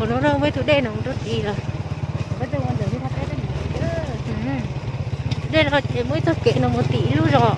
Ua no peb tus dej no rau tid lawm. Dej no ces muaj ib txoj kev no mus tim ib lub zos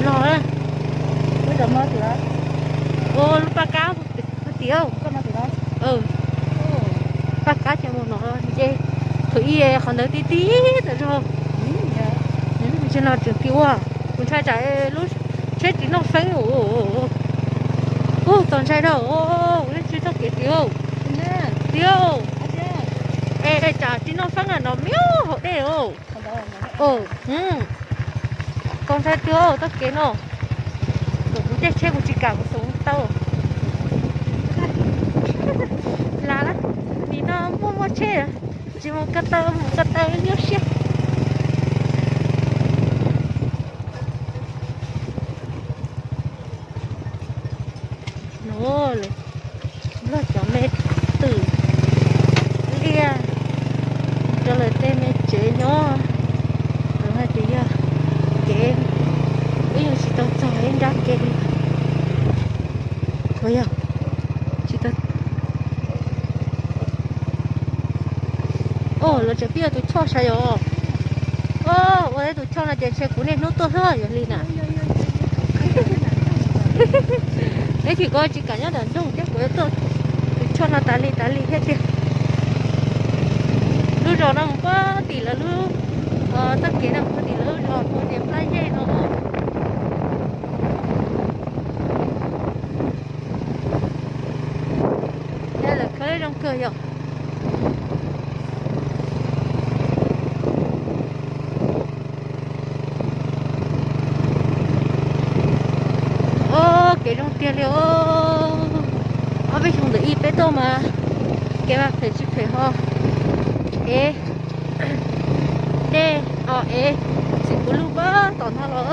no na. Ua lub paj kab tim. Paj kab ces mus no ces thaum ub qhov ntawd ti ti tas zog. Tsis no tseem ti ua, kuv ntshai tsam lub tsheb tsis noj feeb. Ub, txaus ntshai dhau, leej twg txoj kev ti, ti, es tsam tsis noj feeb no miab hauv dej. Txaus ntshai tiag txoj kev no. Kuv tej tsheb kuv tsis kam kuv xub tau. Lam nim no muaj muaj tsheb tsis mus ko taw, mus ko taw nyuaj siab. Nplog cov me twm liaj rau lawv tej me tsev nyob, lawv hais tias yog kev, wb yeej tsis tau txog ib nrab kev li. Ua yog tsis tau. Os, lawv tseem pib ua tus choj sav yom. Os, ua tus choj no ces ntshe kuv niaj hnub tuaj xwb yog li na. Ib chim ko tsis kam nyob tom nroog thiab kuv yuav tuaj tus choj no tas li tas li thiab tiag. Lub zos no mus puag tim lawv lub, txoj kev no mus puag tim lawv lub zos puag tim plab yej no. Lawv khawb zoo kawg yom. Os, kev zoo tiag li os. Ob peb xyoo ntawm ib peb tuaj mas kev mas phem tsis phem ho. Ev, dej o ev, txiv kuv lub pab tom no los.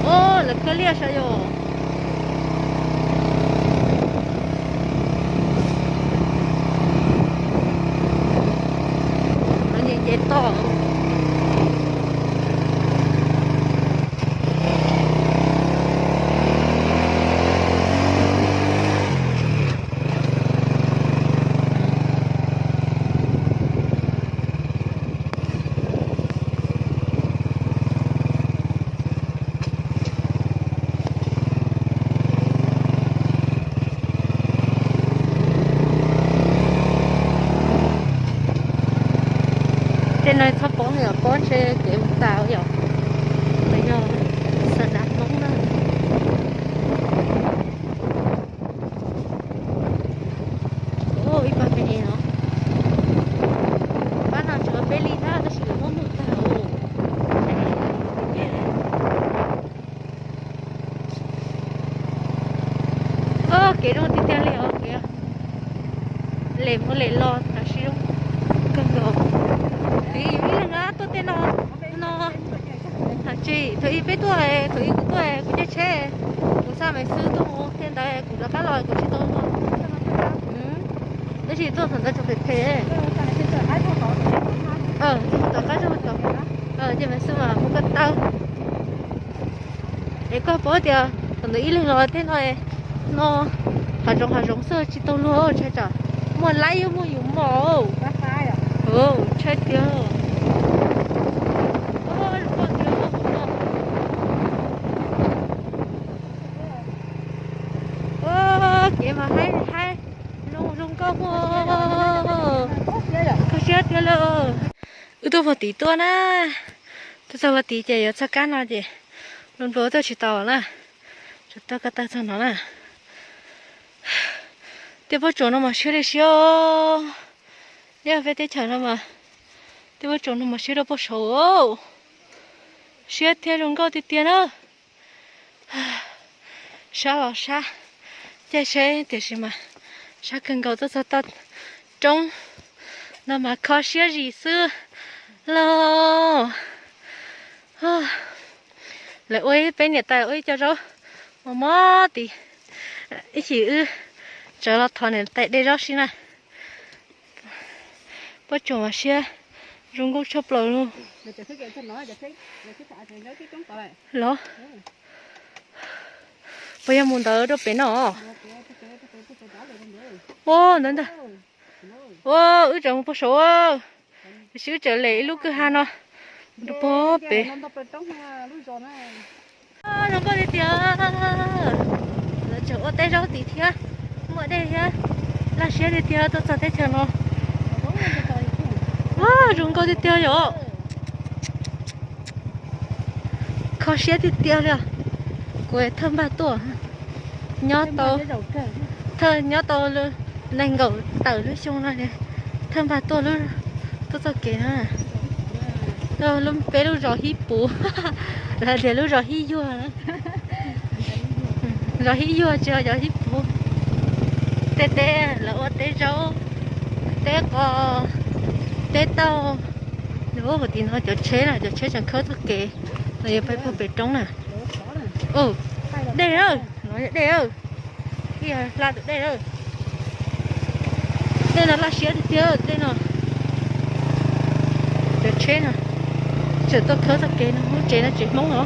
Os, lawv khawb liaj sav yom. Ces toj. Tej no txhob poob yom, poob ntshe kev mus tas yom. Los yog xav dav Hmoob na. Ib pab me no, pab no tsuas peb li thiab tab sis lawv muab mus tag. Os, kev zoo tiag tiag li os kev. Lem mus lem los tab sis zoo kawg nkaus. Yus ib leeg tuaj tej no, no, tsis thaum ib peb tuaj, thaum ib kuv tuaj kuv caij tsheb, kuv xa Maiv Xwb tuaj mus, tej ntawd kuv rov qab los kuv tsis tau tuaj. Tab sis tuaj thaum ntawd tseem phem phem. Tuaj tom qab zog, ces Maiv Xwb mas mus ko taw. Es koj paub tias thaum ntawd ib leeg los tej no, no hav zoov hav zoov xwb tsis tau luag, ntshai tsam muaj laib yuav muaj yus mos. Ntshai tiag. Kev mas haib haib, zoo zoo nkauj, kho siab tiag lawm. Wb tuaj puag tid tuaj na, tuaj txog puag tid ces yuav txog kab no ces nplua nplua tuaj tsis tau na. Tsuas tuaj ko taw txog no na. Tej pob tsuas no mas siab li siab. Nyob peb teb chaws no mas tej pob tsuas no mas siab rau pob saud. Siab thiab zoo nkauj tiag tiag na. Sab los sab, caij seb tiam sis mas sab kawg nkaus, tuaj txog toj roob no mas kho siab zim xwb lauj. Lawv ua ib, peb niam tais ua ib co zaub mos mos tid, ib chim wb tsawv los thov niam tais de zaub si na. Pob tsuas mas siab zoo nkauj tshaj plaws li. Los, puas yog mus ntawd rau pem no? Ua ntawd ntag. Ua, wb tseem mus puag saud, tiam sis wb tseem lem ib lub kwj ha no rau puag pem. Zoo nkauj tiag tiag. Lawv tseem ua teb zaub tid thiab, muaj dej thiab, laj siab tiag tiag tuaj txog teb chaws no. Zoo nkauj tiag tiag yom. Kho siab tiag tiag li os. Kuv thawj npaj tuaj, nyob tau, thawj nyob tau nees nkaum tawm lub xyoo no, thawj npaj tuaj, tuaj txoj kev no. Peb lub zos Hib Puv, lawv tias lub zos Hib Yuag. Zos Hib Yuag tsis yog zos Hib Puv. Tej teb lawv ua teb zaub, teb qos, teb tauj. Hauv tim no cov tsheb na, cov tsheb tseem khawb txoj kev no, yuav pais puag pem roob na. Dej na, no yog dej, ib yog hla tus dej na. Dej no laj siab tiag tiag dej no. Cov tsheb no tseem tuaj khawb txoj kev no, lub tsev no tsev Hmoob no.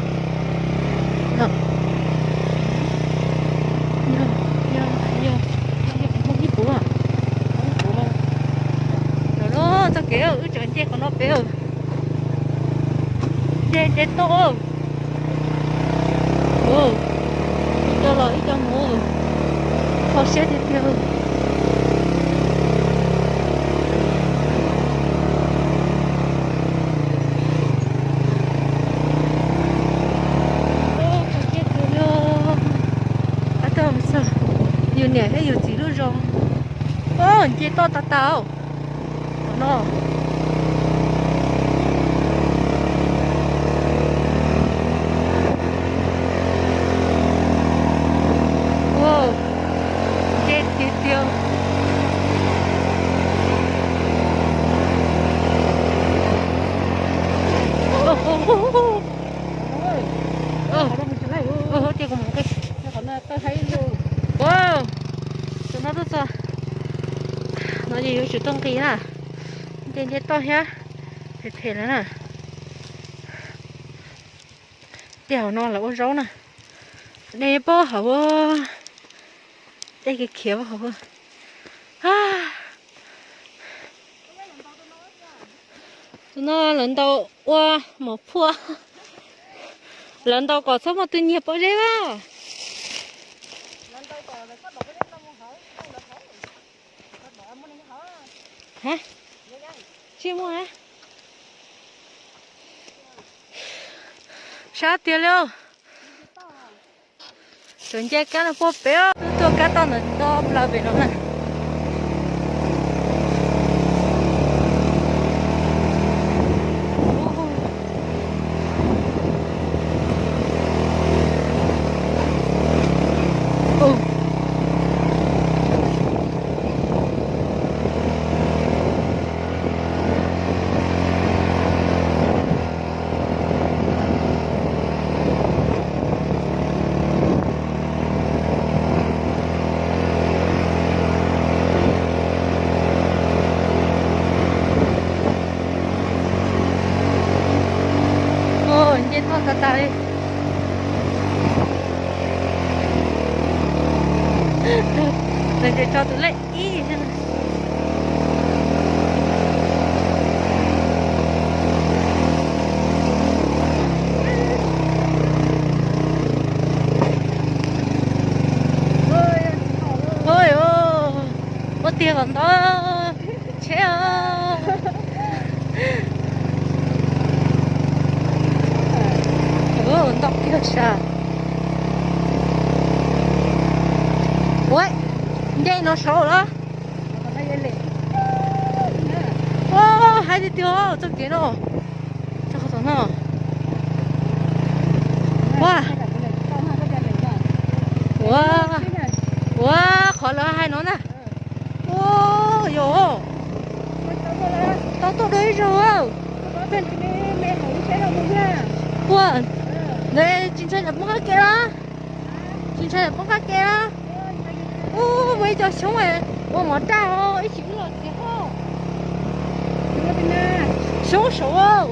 Yog, yog, yog Hmoob Hib Puv. Txoj kev wb tseem nce qhov no pem. Nce nce toj. Ib co los ib co mus, kho siab tiag tiag. Kho siab tiag tiag. Qab toj mus txog yus niam thiab yus txiv lub zos. Nce toj tas tas no. Nce tiag tiag. Tias kuv mus qi. Tus no tuaj txog no ces yuav tsum tuaj nqis na. Nce nce toj thiab, them them lawm na. Tej hauv no lawv ua zaub na. Nej paub hauv, dej khiav khiav hauv. Tus no lawv ntaus ua mos phuaj. Lawv ntaus kom txhob muaj tus nyiag pob zeb a. Tsis muaj a. Sab tiag li. Tseem nce kab no puag pem, tuaj kab toj ntawm no plaws pem no na. Nce toj tas tas li. Nws tso tus lej ib. Ua tiag kom ntau tsheb os. Ntau kiag sas. Ua, nce no saud los? Hais tiag tiag txoj kev no. Txog qhov tom no. Lawv hais no na. Ua, yog tau tuaj dua ib zaug. Ua, ntawd tsis ntshai lawv poob qab ke los? Tsis ntshai lawv poob qab ke los? Ua, muaj ib co xyoob ua mov raj os, ib chim wb los txiav hos. Xyoob saud.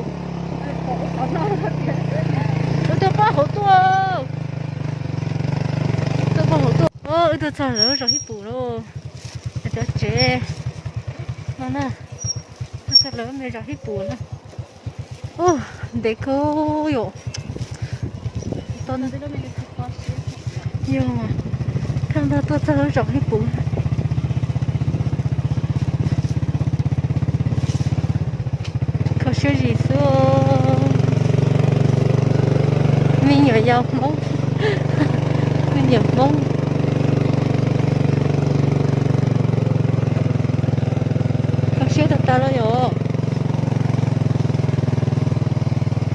Wb tuaj pab hauv tuaj. Tuaj pab hauv tuaj. Wb tuaj txog lawv zos Hib Pum lawm. Cov tsev no na. Tuaj txog lawv me zos Hib Pum na. Ua, ntev kawg yom. Yog, thaj no tuaj txog lub zos Hib Pum. Kho siab zim xwb. Me nyuam yaus Hmoob, me nyuam Hmoob. Kho siab tag tas los yom.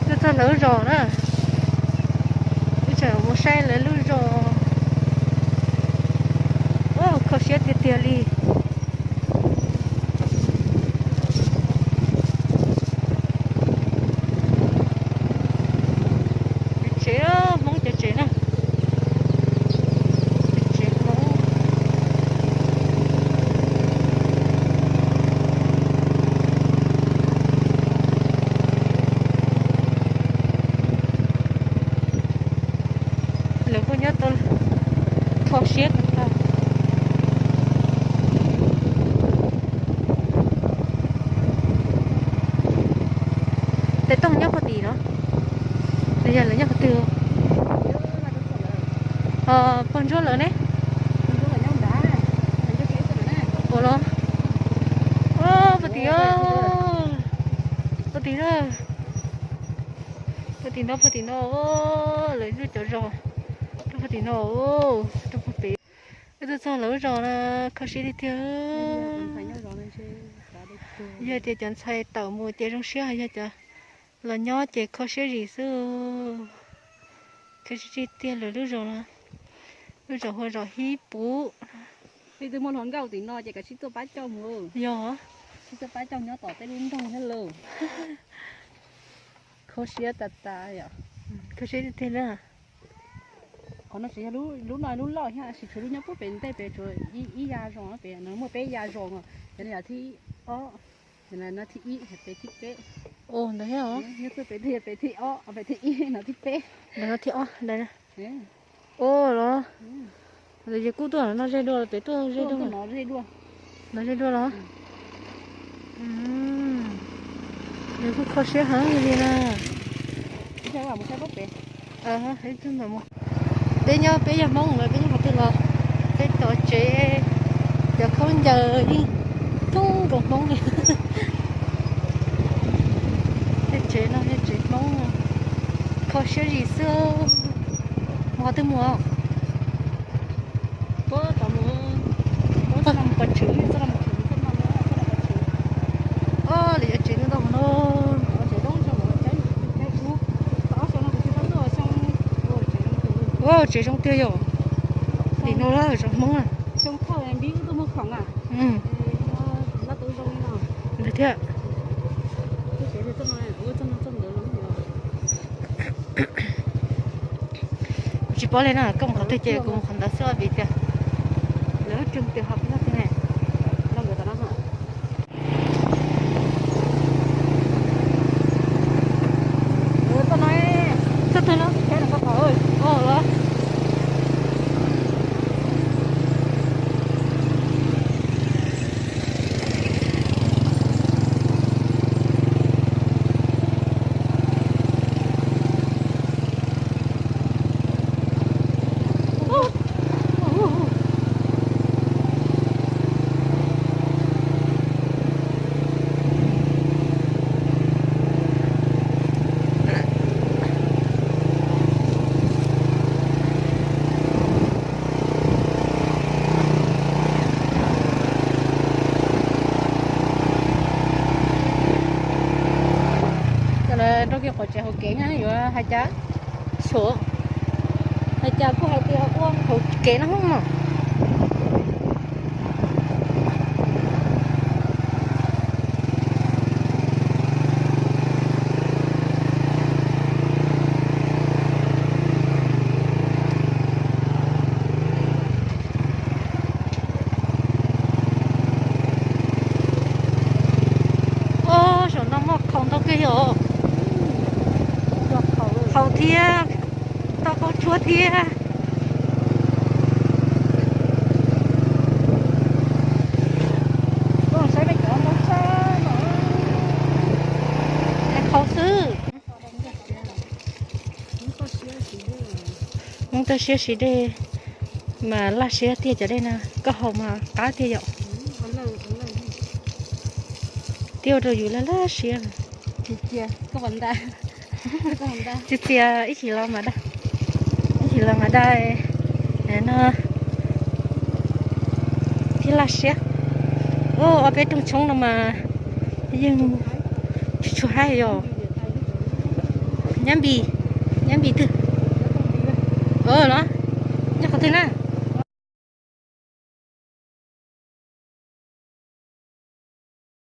Tuaj txog lawv zos na. Wb tseem mus saib lawv lub zos. Ua, kho siab tiag tiag li. Tsev Hmoob, cov tsev na. Tsev Hmoob. Lawv kuj nyob tau kho siab tag. Tes Tooj nyob puag tim no, los yog lawv nyob qhov twg? Pog Ntsuab lawv ne? Ua los, puag tim, puag tim no, puag tim no, puag tim no, lawv lub cov zos rau puag tim no, rau puag pem. Wb tuaj txog lawv lub zos na, kho siab tiag tiag. Yog tias cov ntxhais tawm mus ces zoo siab, yog cov los nyob ces kho siab zim xwb. Kho siab tiag tiag lawv lub zos na. Lub zos hu ua zos Hib Pum. Leej twg muaj hluas nkauj tim no ces kav tsij tuaj pab coj mus. Yog, sib tuaj pab coj nyob tom tej lub nroog thiab lauj. Kho siab tas tas yom. Kho siab tiag tiag na. Qhov no tsis yog lub, lub no lub loj thiab, tsis tshuav lub nyob puag pem ntej pem, tshuav ib yav zos pem no, muaj peb yav zos os. Cov no yog thib ob, no thib ib, pem thib peb. Ntawd thiab os. Nyob tuaj pem ntej yog pem thib ob, pem thib ib, no thib peb. Ntawd no thib ob ntawd. Ua los, ces kuj tuaj noj ze dua los pem tuaj ze dua. Noj ze dua los. Nws kuj kho siab heev li na. Peb nyob, peb yog Hmoob los peb nyob qhov twg los peb cov tsev, cov khaub ncaws yeej coob nkaus Hmoob li. Tej tsev no yog tsev Hmoob, kho siab zim xwb. Mus qhov twg mus? Lawv yuav tsev no ntau no. Ua tsev zoo tiag yom. Tim no lawm zos Hmoob na. Ntawd thiab. Kuv tsis paub li na, koj mus qhov twg ces kuv mus qhov ntawd xwb vim tias lawv tias ho peb no tiag ne. Txog twg no? Los. Rau kiag qhov tsev hauv kev na yuav hais cas, xyov hais cas kuj hais tias ua hauv kev no hoob no. Qhau thiab, toj qaub tsuab thiab. Qhau xwb. Hmoob toj siab siv dej mas laj siab tiag cov dej no, koj haus mas qab tiag yom. Thiab ua rau yus laj laj siab. Txias txias ib chim los mas da, ib chim los mas da no thiab laj siab. Ob peb rooj tshoob no mas yeej tsis tshua haib yom. Nyab Npis, Nyab Npis twg? Los, nyob qhov twg na?